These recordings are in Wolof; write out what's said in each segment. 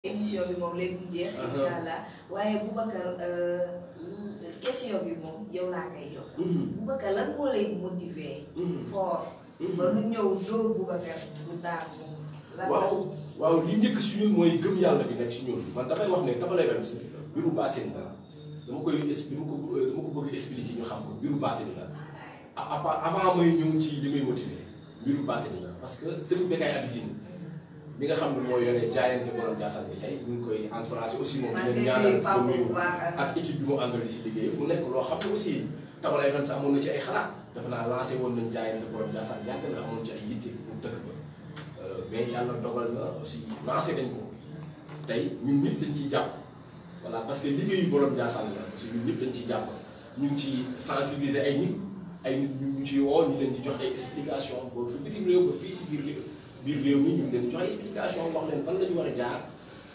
émission bi moom léegi mu jeex. incha allah waaye Boubacar question bi moom yow laa koy jox. Boubacar lan moo lay motiver. fort. ba lu ñëw doo Boubacar bu daanu. waaw li njëkk si ñun mooy gëm yàlla bi nekk si ñun man damay wax ne Tabale Events mbiru baatin la dama ko bëgg expliquer ñu xam ko mbiru baatin la avant may ñëw ci li may motiver mbiru baatin la parce que Serigne Bécaye Abidine bi nga xam ne moo yore jaayante borom Ndiassane bi tey ñu ngi koy encouragé aussi moom leen ñaanal ko nuyu ak équipe bi mu àndal di ci liggéey mu nekk loo xam ne aussi Tabale Events amoon na ci ay xalaat dafa naa lancé woon nañ jaayante borom Ndiassane yàgg na amoon ci ay yitte pour dëkk ba mais yàlla dogal na aussi lancé dañ ko tey ñun ñëpp dañ ciy jàpp voilà parce que liggéeyu borom Ndiassane la parce que ñun ñëpp dañ ciy jàpp ñu ngi ci sensibiliser ay nit ñu ciy woo ñu leen di jox ay explication boobu fi bitim réew ba fii ci biir réew mi ñu ngi leen di jox ay explication wax leen fan la ñu war a jaar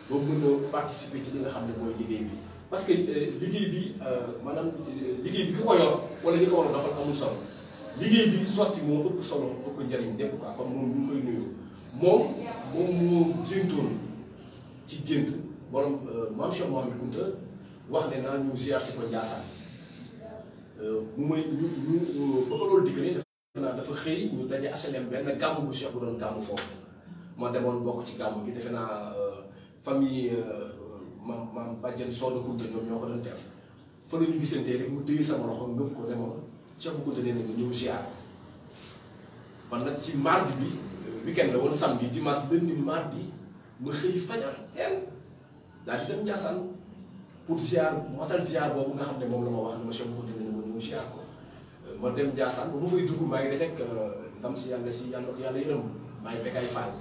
ba mën a participer ci li nga xam ne mooy liggéey bi parce que liggéey bi maanaam liggéey bi ki ko yor wala li ko war a doxal amul solo liggéey bi sotti moo ëpp solo ëpp njëriñ lépp quoi comme moom ñu ngi koy nuyu moom moo géntoon ci gént borom Maam Cheikh Mouhamed Kounta wax ne naa ñu ziar si ko Ndiassane mu may ñu ba ko loolu dikkale dafa xëy ñu daje HLM benn gàmm bu Cheikh bu doon gàmm foofu ma demoon bokk ci gàmm gi defe naa famille maam Badiane Soda Kounta ñoom ñoo ko doon def fa la ñu gisantee rek mu téye sama loxo ngëp ko demoon Cheikh bu Kounta nee na nga ñëw ziar man nag ci mardi bi weekend la woon samedi dimanche lundi mardi ma xëy fajar teel daal di dem Ndiassane pour ziar matal ziar boobu nga xam ne moom la ma wax ne ma Cheikh bu Kounta nee na ma ñëw ziar ko ma dem Ndiassane ba ma fay dugg maa ngi rek ndam si yàlla ko yàlla yërëm maay Bécaye Fall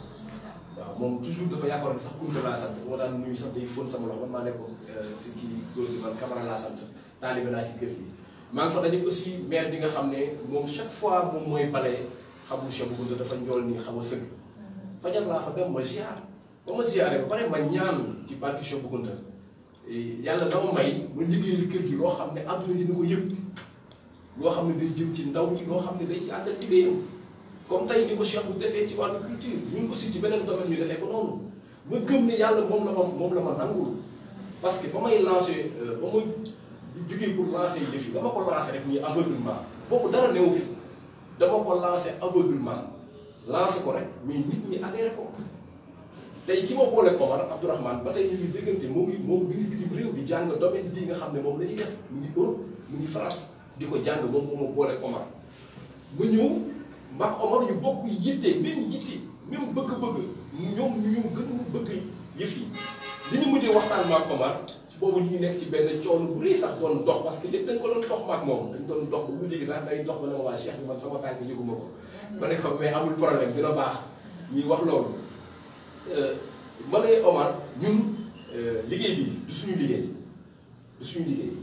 waaw moom toujours dafa yaakaar ne sax Kounta laa sant moo daan nuyu sax day fóon sama loxo man maa nekkoon si kii góor gi man Camara laa sant taalibe laa ci kër gi maa ngi fa daje aussi maire bi nga xam ne moom chaque fois moom mooy bale xamul Cheikh bu Kounta dafa njool nii xaw a sëgg fajar laa fa dem ma ziar ba ma ziaree ba pare ma ñaan ci barke Cheikh bu Kounta yàlla dama may ma liggéeyal kër gi loo xam ne àdduna dina ko yëpp loo xam ne day jëm ci ndaw ñi loo xam ne day yaatal liggéeyam comme tey ni ko Cheikh bu defee ci wàllu culture ñun aussi ci beneen domaine ñu defee ko noonu ma gëm ne yàlla moom la ma nangul parce que ba may lancé ba ma jógee pour lancer yi def yi dama ko lancé rek nii aveuglement boobu dara newu fi dama ko lancé aveuglement lancé ko rek mais nit ñi adhéré ko tey ki ma boole Omar Abdourahmane ba tey ñu ngi déggante mu ngi bitim réew di jàng domaine bii nga xam ne moom la ñuy def mu ngi Europe mu ngi France di ko jàng moom moo ma boole Omar ba ñëw mbaa Omar ñu bokk yitte même bëgg-bëgg ñoom ñu gën mu bëgg yëf yi li ñu mujjee waxtaan maak Omar boobu ñu ngi nekk ci benn coono bu rëy sax doon dox parce que lépp dañ ko doon dox maak moom dañ doon dox ba mu léegi sax day dox ba ne ma waa Cheikh bi man sama tànk yëguma ko ma ne ko mais amul problème dina baax ñuy wax loolu ma ne Omar ñun liggéey bi du suñu liggéey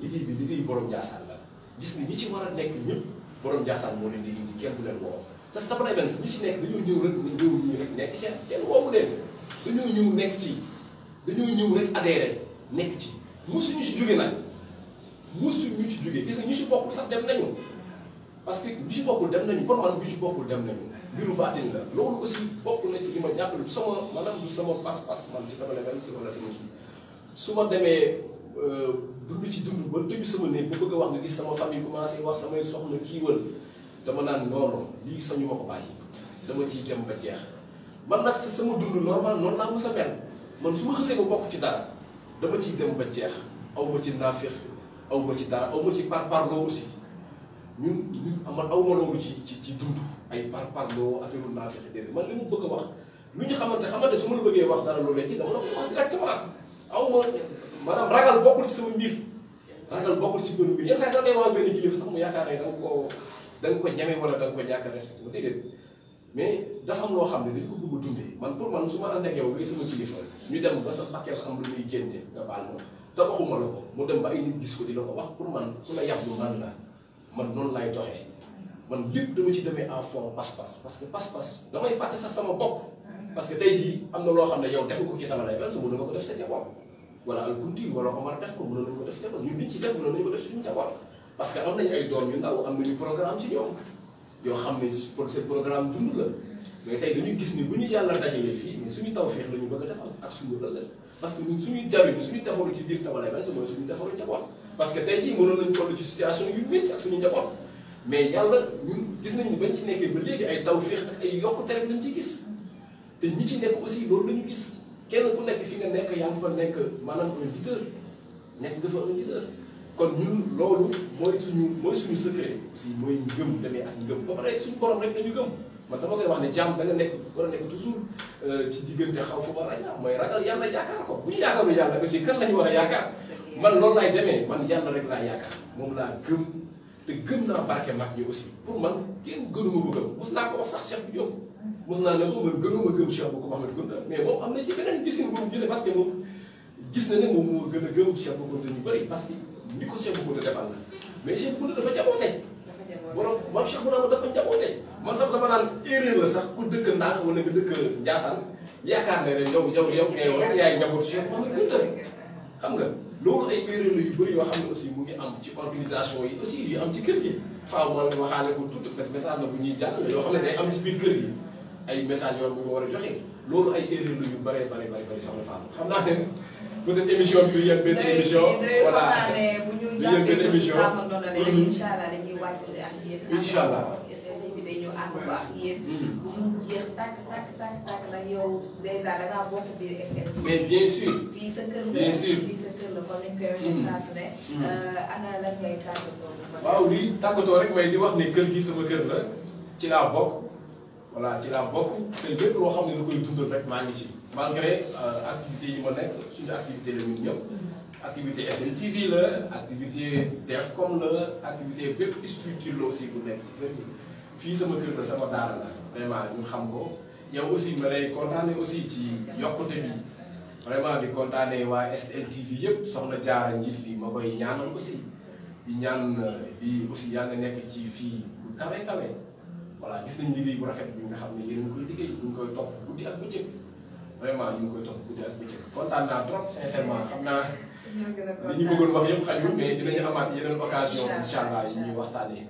liggéey bi liggéey borom Ndiassane la gis ni ñi ci war a nekk ñëpp borom Ndiassane moo leen di indi kenn du leen woo te Tabale Events ñi ci nekk dañoo ñëw rek ne ñëw ñii rek nekk ci kenn woowu leen dañoo ñëw nekk ci dañoo ñëw rek adhéré nekk ci musuñu si jóge nag musuñu ci jóge gis nga ñu si bokkul sax dem nañu parce que ñu si bokkul dem nañu pour man ñu si bokkul dem nañu mbiru baatin la loolu aussi bokk na ci li ma jàppale du sama maanaam du sama pas-pas man ci Tabale Events wala sama kii su ma demee dund ci dund ba tëju sama néeg ba bëgg a wax nga gis sama famille commencé wax samay soxla kiiwal dama naan noonu lii sañu ma ko bàyyi dama ciy dem ba jeex man nag sama dund normal noonu laa mës a mel man su ma xësee ba bokk ci dara dama ciy dem ba jeex aw ma ci naafeex aw ma ci dara aw ma ci parparloo aussi ñun man aw ma loolu ci dund ay parparloo affaire u naafeex déedéet man li mu bëgg a wax lu ñu xamante su ma la bëggee wax dara loolu léegi dama la koy wax directement aw ma maanaam ragal bokkul ci sama mbir ragal bokkul ci benn mbir yenn saa yi da ngay wax benn kilifa sax mu yaakaar ne da nga ko ñeme wala da nga ko ñàkk a respecté ba déedéet mais dafa am loo xam ne dañ ko bëgg a dundee man pour man su ma ànd ak yow ngay sama kilifa ñu dem ba sa paquet am lu muy génne nga baal ma te waxuma la ko mu dem ba ay nit gis ko di la ko wax pour man ku la yàq lu man la man noonu lay doxee man lépp dama ci demee en fond pas-pas parce que pas-pas damay fàtte sax sama bopp parce que tey jii am na loo xam ne yow defu ko ci Tabale Events su mën nga ko def sa jaboot wala Alkounti wala Omar def ko mënoon nañu ko def jaboot ñun liñ ci def mënoon nañu ko def suñu jaboot parce que am nañu ay doom yu ndaw am nañu programme ci ñoom yoo xam ne pour seen programme dund la mais tey dañuy gis ni bu ñu yàlla dajalee fii mais suñu tawfeex la ñu bëgg a defal ak suñu la parce que ñun suñuy jaruñu suñuy defaru ci biir Tabala Events mooy suñu defaru njaboot parce que tey jii mënoon nañu toll ci situation yu métti ak suñu njaboot mais yàlla ñun gis nañu bañ ci nekkee ba léegi ay tawféex ak ay yokkute rek lañ ci gis te ñi ci nekk aussi loolu lañu gis kenn ku nekk fi nga nekk yaa ngi fa nekk maanaam un leader nekk nga fa un leader kon ñun loolu mooy suñu secret aussi mooy ngëm demee ak ngëm ba pare suñu borom rek dañu gëm man dama koy wax ne jàmm da nga nekk war a nekk toujours ci diggante xaw fu ba raja mooy ragal yàlla yaakaar ko bu ñu yaakaarul yàlla aussi kan la ñu war a yaakaar man loolu laay demee man yàlla rek laa yaakaar moom laa gëm te gëm naa barke mag ñi aussi pour man kenn gënuma ko gëm mos naa ko wax sax Cheikh Diop mos naa ne ko man gënuma gëm Cheikh bu ko Mouhamed Kounta mais moom am na ci beneen gisin bu mu gisee parce que moom gis na ne moom moo gën a gëm Cheikh bu Kounta ñu bëri parce que ni ko Cheikh bu Kounta defal la mais Cheikh bu Kounta dafa jaboote borom maam Cheikh bu naa dafa jaboote man sax dafa naan erreur la sax ku dëkk Ndaax wala nga dëkk Ndiassane yaakaar ne rek yow yaay njabootu Cheikh Mouhamed Kounta xam nga loolu ay erreur la yu bëri yoo xam ne aussi mu ngi am ci organisation yi aussi yu am ci kër gi faaw ma waxaale ko tout message la bu ñuy jàll yoo xam ne day am ci biir kër gi ay message yoon bu ma war a joxe loolu ay erreur la yu bëree bëri soxna Fatou xam naa ne peut-être émission bi yéen benn émission voilà bu ñu jàppee ko si Samba Ndondale rek incha allah dañuy wàcc si ak yéen. incha allah SNT bi day ñëw ànd ko ak yéen. bu mu jeex tàkk nag yow dèjà da ngaa bokk biir SNT. mais bien sûr. fii sa kër la bien sûr fii sa kër la comme ni ñu koy waxee saa su ne. ana lan ngay tàggatoo. waaw lii tàggatoo rek may di wax ne kër gi sama kër la ci laa bokk voilà ci laa bokk te lépp loo xam ne da koy dundal rek maa ngi ci. malgré activité yi ma nekk suñu activité la ñun ñëpp activité SNTV la activité DEFCOM la activité bépp structure la aussi bu nekk ci kër gi fii sama kër la sama daara la vraiment ñu xam ko yow aussi ma lay kontaane aussi ci yokkute bi vraiment di kontaane waa SNTV yëpp soxna Jaara njiit li ma koy ñaanal aussi di ñaan di aussi yàlla nekk ci fii bu kawe voilà gis nañ liggéey bu rafet bi nga xam ne yéen a ngi koy liggéey ñu ngi koy topp guddi ak bëccëg vraiment ñu ngi koy topp guddi ak bëccëg kontaan naa trop sincèrement xam naa li ñu bëggoon wax yëpp xajul mais dinañu amaat yeneen occasion incha allah yi ñuy waxtaanee.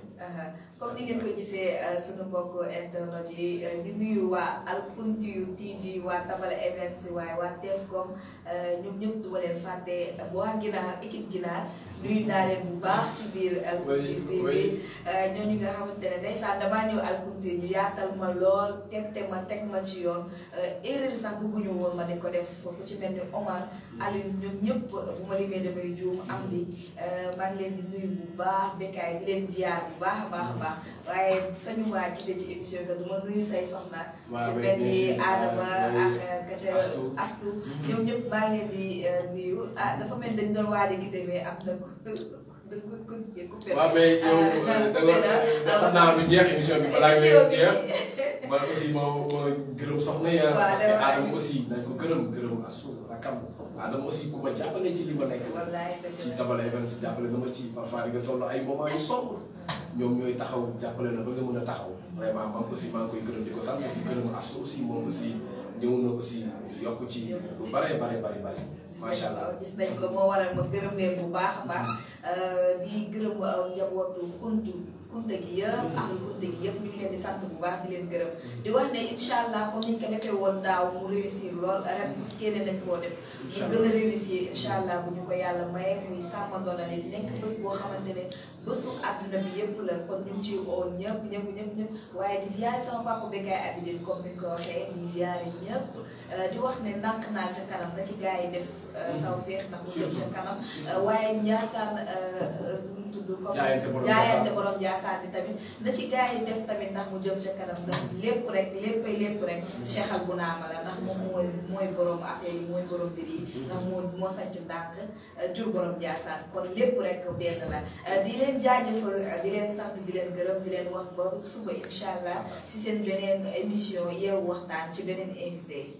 comme ni ngeen ko gisee sunu mbokk internet yi di nuyu waa Alkountiou TV waa Tabala Events waaye waa DEFCOM ñoom ñëpp du ma leen fàtte waa Ginaar équipe Ginaar nuyu naa leen bu baax ci biir Alkountiou TV ñooñu nga xamante ne ndeysaan damaa ñëw Alkountiou ñu yaatal ma lool teg ma ci yoon erreur sax bëgguñu woon ma di ko def ku ci mel ni Omar Aliou ñoom ñëpp bu ma limee damay juum am di maa ngi leen di nuyu bu baax Bekkaay di leen ziar bu baax a baax waaye sañu waa jiite ci émission bi du ma nuyu say soxna. ci mel ni Adama ak Kaca Astu ñoom ñëpp maa ngi leen di nuyu dafa mel dañ doon waale gite mais am na coupé. waaw mais yow xam naa du jeex émission bi balaa ngay jeex man aussi moo gërëm soxna ya parce que Adama aussi nañ ko gërëm Astu rakam Adama aussi ku ma jàppale ci li ma nekk ci Tabala Events jàppale na ma ci parfois di nga toll ay moment yu sombre ñoom ñooy taxaw jàppale na ba nga mën a taxaw vraiment man aussi maa ngi koy gërëm di ko sant di gërëm Astu aussi moom aussi ñëw na aussi yokk ci lu bare macha allah. gis nañ ko moo waral ma gërëm leen bu baax a baax di gërëm njabootu Kunta gi yëpp ak Kunta gi yëpp ñu ngi leen di sant bu baax di leen gërëm di wax ne incha allah comme niñ ko defee woon daaw mu réussir lool ren bis kenn nañ koo def mu gën a réussir incha allah bu ñu ko yàlla maye muy Samba Ndondale di nekk bés boo xamante ne bésu àdduna bi yëpp la kon ñu ngi ciy oo ñëpp waaye di ziare sama papa Bekkaay Abidine comme ni ko waxee di ziare ñëpp di wax ne ndànk naa ca kanam na ci gars yi def tawféex ndax mu jëm ca kanam waaye Ndiassane tudd comme jaayante borom Ndiassane bi tamit na ci gars yi def tamit ndax mu jëm ca kanam ndax lépp rek Cheikh Al Bounama la ndax moom mooy borom affaire yi mooy borom mbir yi ndax moo sanc ndànk jur borom Ndiassane kon lépp rek benn la di leen jaajëfal di leen sant di leen gërëm di leen wax ba suba incha allah si seen beneen émission Yeewu Waxtaan ci beneen invité